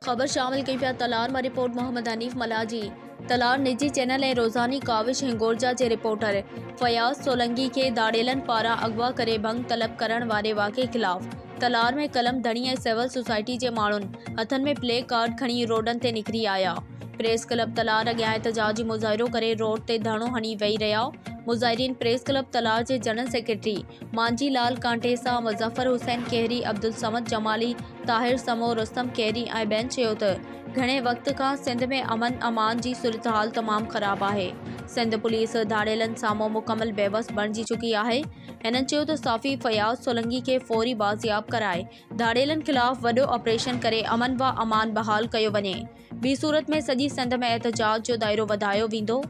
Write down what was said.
خبر شامل ڪيون پيا تلار مان رپورٽ محمد حنيف ملاح جي تلار نجي چينل ۽ روزاني ڪاوش هنگورجا جي رپورٽر فياض سولنگي کي ڌاڙيلن پاران اغوا ڪري ڀنگ طلب ڪرڻ واري واقعي خلاف تلار ۾ قلم ڌڻي ۽ سول سوسائٽي جي ماڻهن هٿن ۾ پلي ڪارڊ کڻي روڊن تي نڪري آيا پريس ڪلب تلار اڳيان احتجاجي مظاهرو ڪري روڊ تي ڌرڻو هڻي ويهي رهيا مظاهرين پريس ڪلب تلار جي جنرل سيڪريٽري مانجهي لال ڪانٽيسا، مظفر حسين ڪيهري، عبدالصمد جمالي، طاهر سمو، رستم ڪيهري ۽ ٻين چيو ته گهڻي وقت کان سنڌ ۾ امن امان جي صورتحال تمام خراب آهي، سنڌ پوليس ڌاڙيلن سامهون مڪمل بيوس بڻجي چڪي آهي، هنن چيو ته صحافي فياض سولنگي کي فوري بازياب ڪرائي ڌاڙيلن خلاف وڏو آپريشن ڪري امن و امان بحال ڪيو وڃي، ٻي صورت ۾ سڄي سنڌ ۾ احتجاج جو دائرو وڌايو ويندو.